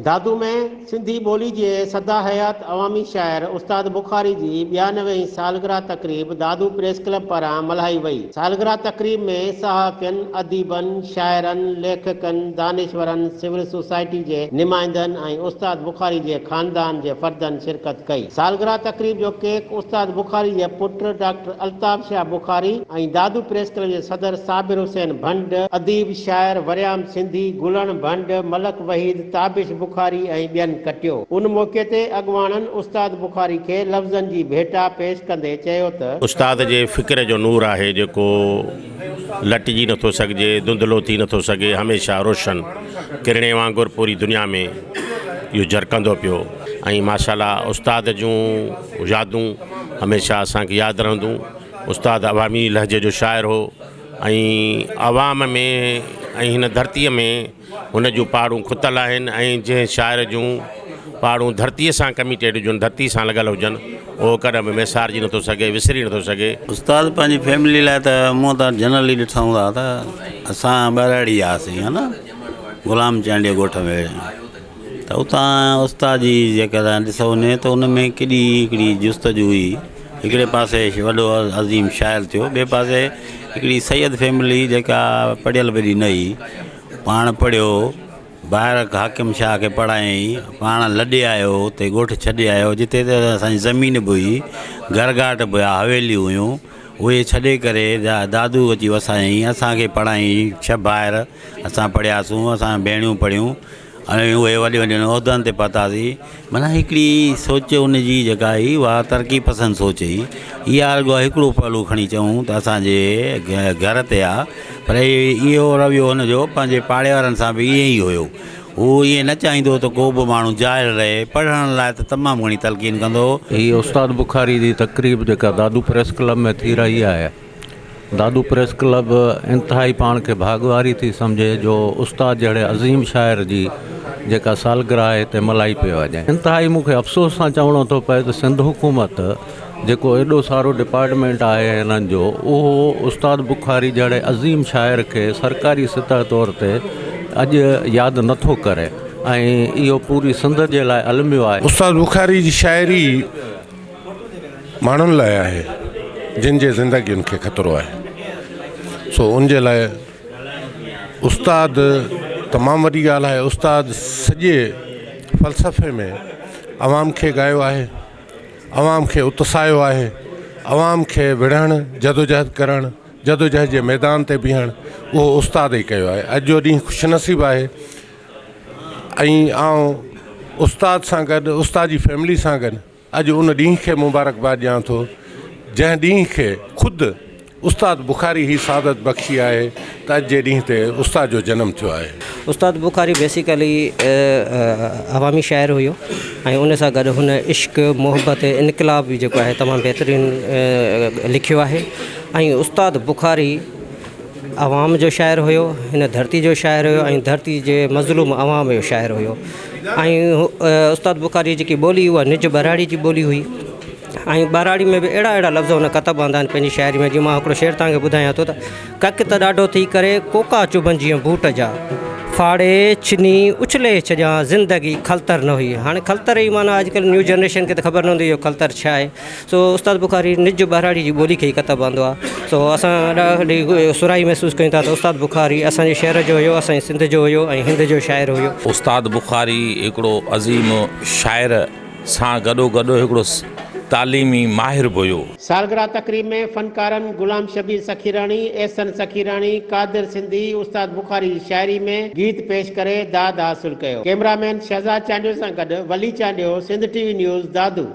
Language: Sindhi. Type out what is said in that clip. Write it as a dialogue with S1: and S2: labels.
S1: دادو ۾ سنڌي ٻولي جي سدا حيات عوامي شاعر استاد بخاري جي 92 هين سالگرهه تقريب دادو پريس ڪلب پاران ملهائي وئي. سالگرهه تقريب ۾ صحافين، اديبن، شاعرن، ليکڪن، دانشورن، سول سوسائٽي جي نمائندن ۽ استاد بخاري جي خاندان جي فردن شرڪت ڪئي. سالگرهه تقريب جو ڪيڪ استاد بخاري جي پٽ doctor Altaf Shah Bukhari ۽ Dadu press club جي صدر صابر حسين ڀنڊ، اديب شاعر وريام سنڌي، گلڻ ڀنڊ، ملڪ وحيد، تابش بخاري ۽ ٻين ڪٽيو. ان موقعي تي اڳواڻن استاد بخاري کي لفظن جي ڀيٽا پيش ڪندي چيو ته.
S2: استاد جي فڪر جو نور آهي جيڪو لٽجي نٿو سگهجي، ڌنڌلو ٿي نٿو سگهي، هميشه روشن ڪرڻي وانگر پوري دنيا ۾ اهو جرڪندو پيو ۽ ماشاء الله استاد جون يادون هميشه اسان کي ياد رهندون. استاد عوامي لهجي جو شاعر هو. ۽ عوام ۾ ۽ هن ڌرتيء ۾ هن جون پاڙون کتل آهن ۽ جنهن شاعر جون پاڙون ڌرتيء سان ڪميٽيڊ هجن، ڌرتيء سان لڳل هجن، اهو ڪڏهن به ميسارجي نٿو سگهي، وسري نٿو سگهي.
S3: استاد پنهنجي فيملي لاء ته مون ته جنرلي ڏٺا هوندا ته اسان ٻهراڙي جا هئاسين ها نه غلام چانڊيو ڳوٺ ۾ ته اتان استاد جي جيڪڏهن ڏسو وڃي ته ان ۾ ڪيڏي هڪڙي جستجو هئي هڪڙي پاسي وڏو عظيم شاعر ٿيو ٻئي پاسي هڪڙي سيد فيملي جيڪا پڙهيل به ايڏي نه هئي پاڻ پڙهيو ڀائر حاڪم شاهه کي پڙهايائين پاڻ لڏي آيو اتي ڳوٺ ڇڏي آيو جتي ته اسانجي زمين به هئي گهر گهاٽ به هئا حويليون هيون اهي ڇڏي ڪري دادو اچي وسايائين اسانکي پڙهايائين ڇهه ڀائر اسان پڙهياسون اسان ڀيڻيون پڙهيون ۽ اهي وڏي وڏين عهدن تي پهتاسين معنيٰ هڪڙي سوچ ان جي جيڪا هئي اها ترقي پسند سوچ هئي اها رڳو هڪڙو پهلو کڻي چئون ته اسانجي گهر تي آهي پر اهو رويو هن جو پنهنجي پاڙي وارن سان به ائين ئي هيو هو ائين نه چاهيندو هو ته ڪو به ماڻهو جاهل رهي پڙهڻ لاء ته تمام گهڻي تلقين ڪندو هو.
S4: هي استاد بخاري جي تقريب جيڪا دادو پريس ڪلب ۾ ٿي رهي آهي. دادو پريس ڪلب انتهائي پاڻ کي ڀاڳواري ٿي سمجهي جو استاد جهڙي عظيم شاعر جي جيڪا سالگرهه آهي هتي ملهائي پئي وڃي. انتهائي مون کي افسوس سان چوڻو ٿو پئي ته سنڌ حڪومت جيڪو ايڏو سارو ڊپارٽمينٽ آهي هنن جو اهو استاد بخاري جهڙي عظيم شاعر کي سرڪاري سطح طور تي اڄ ياد نٿو ڪري ۽ اهو پوري سنڌ جي لاء الميو آهي.
S5: استاد بخاري جي شاعري ماڻهن لاء آهي جن جي زندگين کي خطرو آهي سو ان جي لاء استاد تمام وڏي ڳالهه آهي استاد سڄي فلسفي ۾ عوام کي ڳايو آهي عوام کي اتساهيو آهي عوام کي وڙهڻ جدوجهد ڪرڻ جدوجهد جي ميدان تي بيهڻ اهو استاد ئي ڪيو آهي اڄ جو ڏينهن خوش نصيب آهي ۽ آئون استاد سان گڏ استاد جي فيملي سان گڏ اڄ ان ڏينهن کي مبارڪباد ڏيان ٿو جنهن ڏينهن کي خود استاد بخاري هي سعادت بخشي آهي ته اڄ جي ڏينهن تي استاد جو جنم ٿيو آهي.
S6: استاد بخاري بيسيڪلي عوامي شاعر هيو ۽ ان سان گڏ هن عشق محبت انقلاب به جيڪو آهي تمام بهترين لکيو آهي ۽ استاد بخاري عوام جو شاعر هيو هن ڌرتي جو شاعر هيو ۽ ڌرتي جي مظلوم عوام جو شاعر هيو ۽ استاد بخاري جي جيڪي ٻولي اها نج ٻهراڙي جي ٻولي هئي ۽ ٻهراڙي ۾ به اهڙا اهڙا لفظ هن ڪتب آندا آهن پنهنجي شاعري ۾ جيئن مان هڪڙو شعر توهان کي ٻڌايان ٿو ته ڪڪ ته ڏاڍو ٿي ڪري ڪوڪا چڀن جيئن بوٽ جا ڦاڙي ڇني اڇلي ڇڏيان زندگي کلتر نه هئي هاڻي کلتر جي معنيٰ اڄڪلهه نيو جنريشن کي ته خبر نه هوندي اهو کلتر ڇا آهي سو استاد بخاري نج ٻهراڙي جي ٻولي کي ئي ڪتب آندو آهي سو اسان ڏاڍي سرهائي محسوس ڪيون ٿا ته استاد بخاري اسان جي شهر جو هيو اسان جي سنڌ جو هيو ۽ هند جو شاعر هيو.
S7: استاد بخاري هڪڙو عظيم شاعر سان گڏو گڏ هڪڙو تعليمي ماهر به هيو.
S1: سالگرهه تقريب ۾ فنڪارن غلام شبير سخيراڻي، احسن سخيراڻي، قادر سنڌي استاد بخاري جي شاعري ۾ گيت پيش ڪري داد حاصل ڪيو. ڪئميرا مين شهزاد چانڊيو سان گڏ Wali Chandio, Sindh T V news, Dadu.